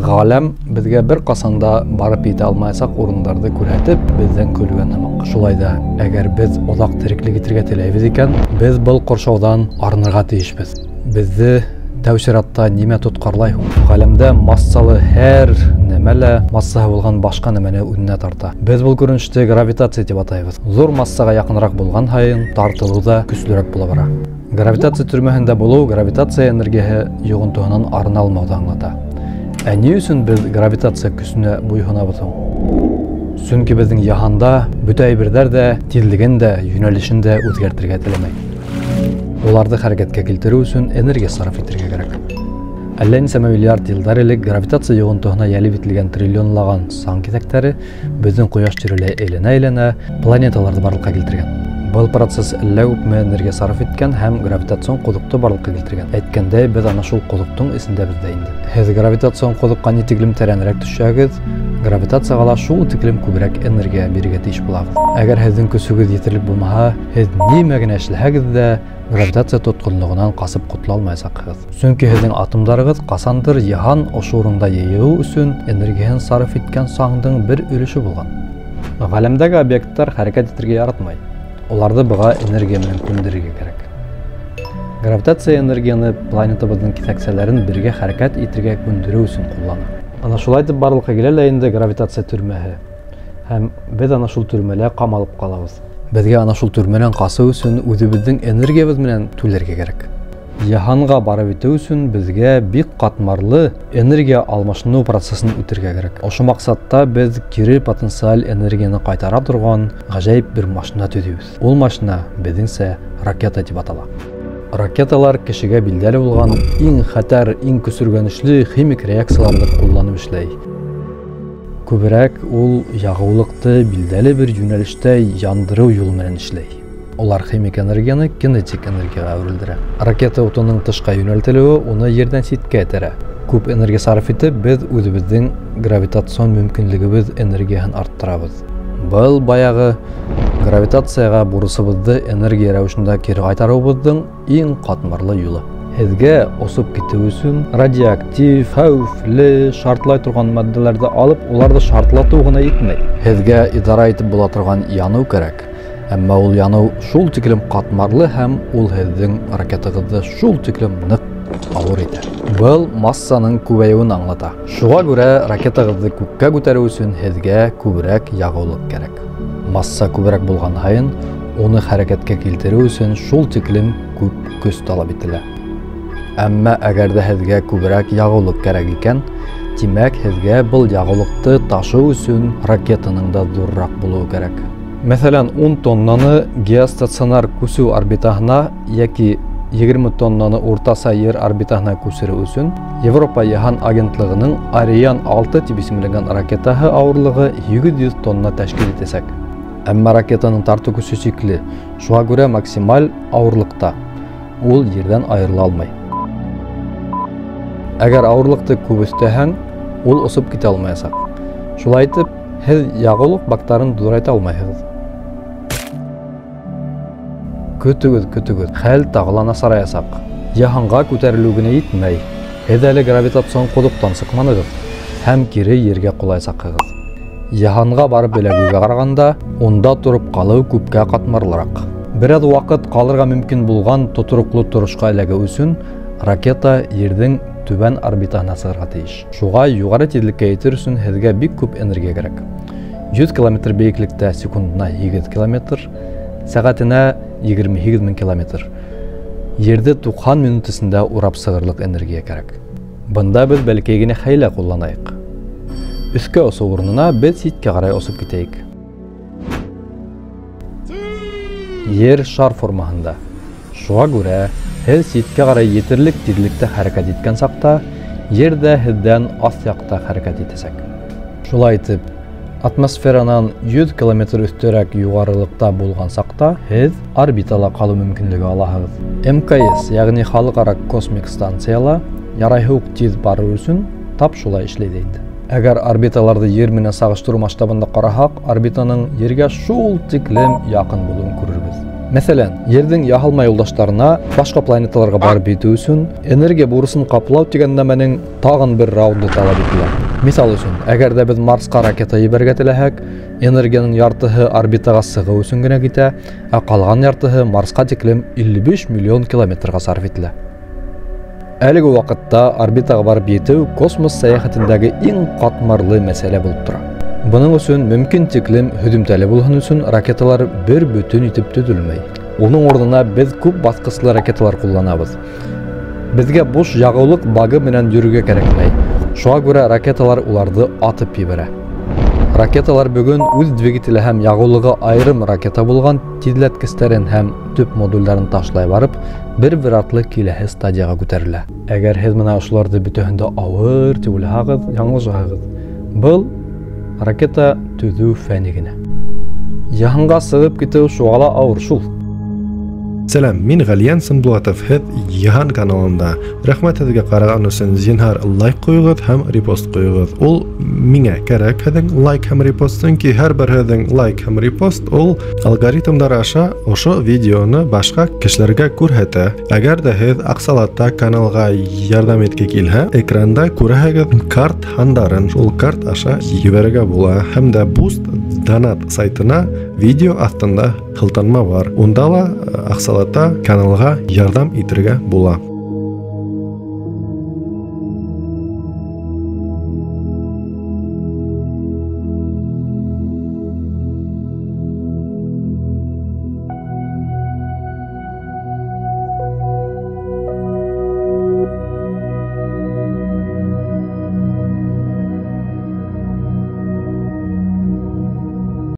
Ғаләм беҙгә бер ҡасан да барып етә алмаясаҡ урындарҙы күрһәтеп, беҙҙән көлгән һымаҡ. Шулай ҙа, әгәр беҙ оҙаҡ тереклек итергә теләйбеҙ икән, беҙ был ҡоршауҙан арынырға тейешбеҙ. Беҙҙе тәү сиратта нимә тотҡарлай һуң? Ғаләмдә массалы һәр нәмә лә массаһы булған башҡа нәмәне үҙенә тарта. Беҙ был күренеште гравитация тип атайбыҙ. Ҙур массаға яҡыныраҡ булған һайын тартылыу ҙа көслөрәк була бара. Гравитация төрмәһендә булыу гравитация энергияһы йоғонтоһонан арына алмауҙы аңлата. Ә ни өсөн беҙ гравитация көсөнә буйһонабыҙ һуң? Сөнки беҙҙең йыһанда бөтә әйберҙәр ҙә тиҙлеген дә, йүнәлешен дә үҙгәртергә теләмәй. Уларҙы хәрәкәткә килтереү өсөн энергия сарыф итергә кәрәк. Әллә нисәмә миллиард йылдар элек гравитация йоғонтоһона йәлеп ителгән триллионлаған саң киҫәктәре беҙҙең ҡояш тирәләй әйләнә-әйләнә планеталарҙы барлыҡҡа килтергән. Был процесс әллә күпме энергия сарыф иткән һәм гравитацион ҡоҙоҡто барлыҡҡа килтергән. Әйткәндәй, беҙ ана шул ҡоҙоҡтоң эсендәбеҙ ҙә инде. Һеҙ гравитацион ҡоҙоҡҡа ни тиклем тәрәнерәк төшһәгеҙ, гравитацияға ла шул тиклем күберәк энергия бирергә тейеш булаһығыҙ. Әгәр һеҙҙең көсөгөҙ етерлек булмаһа, һеҙ нимә генә эшләһәгеҙ ҙә, гравитация тотҡонлоғонан ҡасып ҡотола алмаясаҡһығыҙ. Сөнки һеҙҙең атомдарығыҙ ҡасандыр йыһан ошо урында йыйыу өсөн энергияһын сарыф иткән саңдың бер өлөшө булған. Ғаләмдәге объекттар хәрәкәт итергә яратмай. Уларҙы быға энергия менән күндерергә кәрәк. Гравитация энергияны планетабыҙҙың киҫәксәләрен бергә хәрәкәт итергә күндереү өсөн ҡуллана. Ана шулай итеп барлыҡҡа килә лә инде гравитация төрмәһе. Һәм беҙ ана шул төрмәлә ҡамалып ҡалабыҙ. Беҙгә ана шул төрмәнән ҡасыу өсөн үҙебеҙҙең энергиябыҙ менән түләргә кәрәк. Йыһанға барып етеү өсөн беҙгә бик ҡатмарлы энергия алмашыныу процесын үтергә кәрәк. Ошо маҡсатта беҙ кире потенциаль энергияны ҡайтара торған ғәжәйеп бер машина төҙөйбөҙ. Ул машина беҙҙеңсә ракета тип атала. Ракеталар кешегә билдәле булған иң хәтәр, иң көсөргәнешле химик реакцияларҙы ҡулланып эшләй. Күберәк ул яғыулыҡты билдәле бер йүнәлештә яндырыу юлы менән эшләй. Улар химик энергияны кинетик энергияға әүерелдерә. Ракета утының тышҡа йүнәлтелеүе уны ерҙән ситкә этәрә. Күп энергия сарыф итеп, беҙ үҙебеҙҙең гравитацион мөмкинлегебеҙ энергияһын арттырабыҙ. Был баяғы гравитацияға бурысыбыҙҙы энергия рәүешендә кире ҡайтарыуыбыҙҙың иң ҡатмарлы юлы. Һеҙгә осоп китеү өсөн радиоактив, хәүефле, шартлай торған матдәләрҙе алып, уларҙы шартлатыу ғына етмәй. Һеҙгә идара итеп була торған яныу кәрәк. Әммә ул яныу шул тиклем ҡатмарлы һәм ул һеҙҙең ракетағыҙҙы шул тиклем ныҡ ауыр итә. Был массаның күбәйеүен аңлата. Шуға күрә ракетағыҙҙы күккә күтәреү өсөн һеҙгә күберәк яғыулыҡ кәрәк. Масса күберәк булған һайын уны хәрәкәткә килтереү өсөн шул тиклем күп көс талап ителә. Әммә әгәр ҙә һеҙгә күберәк яғыулыҡ кәрәк икән, тимәк һеҙгә был яғыулыҡты ташыу өсөн ракетаның да ҙурыраҡ булыуы кәрәк. Мәҫәлән, 10 тоннаны геостационар күсеү орбитаһына йәки 20 тоннаны уртаса ер орбитаһына күсереү өсөн Европа йыһан агентлығының Ариан 6 тип исемләнгән ракетаһы ауырлығы 800 тонна тәшкил итәсәк. Әммә ракетаның тартыу көсө сикле, шуға күрә максималь ауырлыҡта ул ерҙән айырыла алмай. Әгәр ауырлыҡты күп өҫтәһәң, ул осоп китә алмаясаҡ. Шулай итеп, һеҙ яғыулыҡ бактарын ҙурайта алмайһығыҙ. Көтөгөҙ, көтөгөҙ, хәл тағы ла насараясаҡ. Йыһанға күтәрелеү генә етмәй. Һеҙ әле гравитацион ҡоҙоҡтан сыҡманығыҙ һәм кире ергә ҡолаясаҡһығыҙ. Йыһанға барып эләгеүгә ҡарағанда, унда тороп ҡалыу күпкә ҡатмарлыраҡ. Бер аҙ ваҡыт ҡалырға мөмкин булған тотороҡло торошҡа эләгеү өсөн ракета ерҙең түбән орбитаһына сығырға тейеш. Шуға юғары тиҙлеккә етер өсөн һеҙгә бик күп энергия кәрәк. 100 километр бейеклектә секундына 8 километр, сәғәтенә 28 мең километр. Ерҙе 90 минут эсендә урап сығырлыҡ энергия кәрәк. Бында беҙ бәләкәй генә хәйлә ҡулланайыҡ. Өҫкә осоу урынына беҙ ситкә ҡарай осоп китәйек. Ер шар формаһында. Шуға күрә һеҙ ситкә ҡарай етерлек тиҙлектә хәрәкәт иткән саҡта ер ҙә һеҙҙән аҫ яҡта хәрәкәт итәсәк. Шулай итеп, атмосферанан 100 километр өҫтөрәк юғарылыҡта булған саҡта һеҙ орбитала ҡалыу мөмкинлеге алаһығыҙ. МКС, йәғни халыҡ-ара космик станцияла ярайһы уҡ тиҙ барыу өсөн тап шулай эшләй ҙә инде. Әгәр орбиталарҙы ер менән сағыштырыу масштабында ҡараһаҡ, орбитаның ергә шул тиклем яҡын булыуын күрербеҙ. Мәҫәлән, Ерҙең яһалма юлдаштарына башҡа планеталарға барып етеү өсөн энергия бурысын ҡаплау тигән нәмәнең тағын бер раунды талап ителә. Миҫал өсөн, әгәр ҙә беҙ Марсҡа ракета ебәрергә теләһәк, энергияның яртыһы орбитаға сығыу өсөн генә китә, ә ҡалған яртыһы Марсҡа тиклем 55 миллион километрға сарыф ителә. Әлеге ваҡытта орбитаға барып етеү космос сәйәхәтендәге иң ҡатмарлы мәсьәлә булып тора. Бының өсөн мөмкин тиклем һөҙөмтәле булһын өсөн ракеталар бер бөтөн итеп төҙөлмәй. Уның урынына беҙ күп баҫҡыслы ракеталар ҡулланабыҙ. Беҙгә буш яғыулыҡ багы менән йөрөргә кәрәкмәй. Шуға күрә ракеталар уларҙы атып ебәрә. Ракеталар бөгөн үҙ двигателе һәм яғыулығы айырым ракета булған тиҙләткестәрен һәм төп модулдәрен ташлай барып, бер-бер артлы киләһе стадияға күтәрелә. Әгәр һеҙ мына ошоларҙы бөтәһен дә ауыр тип уйлаһағыҙ, яңылышаһығыҙ. Был ракета төҙөү фәне генә. Йыһанға сығып китеү шуға ла ауыр шул. Сәләм, мин Ғәлиән Сынбулатов, һеҙ Йыһан каналында. Рәхмәт һеҙгә ҡараған өсөн, зинһар лайк ҡуйығыҙ һәм репост ҡуйығыҙ. Ул миңә кәрәк һеҙҙең лайк һәм репост, сөнки һәр бер һеҙҙең лайк һәм репост ул алгоритмдар аша ошо видеоны башҡа кешеләргә күрһәтә. Әгәр ҙә һеҙ аҡсалата каналға ярҙам итке килһә, экранда күрәһегеҙ карт һандарын, шул карт аша ебәрергә була. Һәм дә Boost Donat сайтына видео аҫтында һылтанма бар. Унда ла аҡсалата каналға ярҙам итергә була.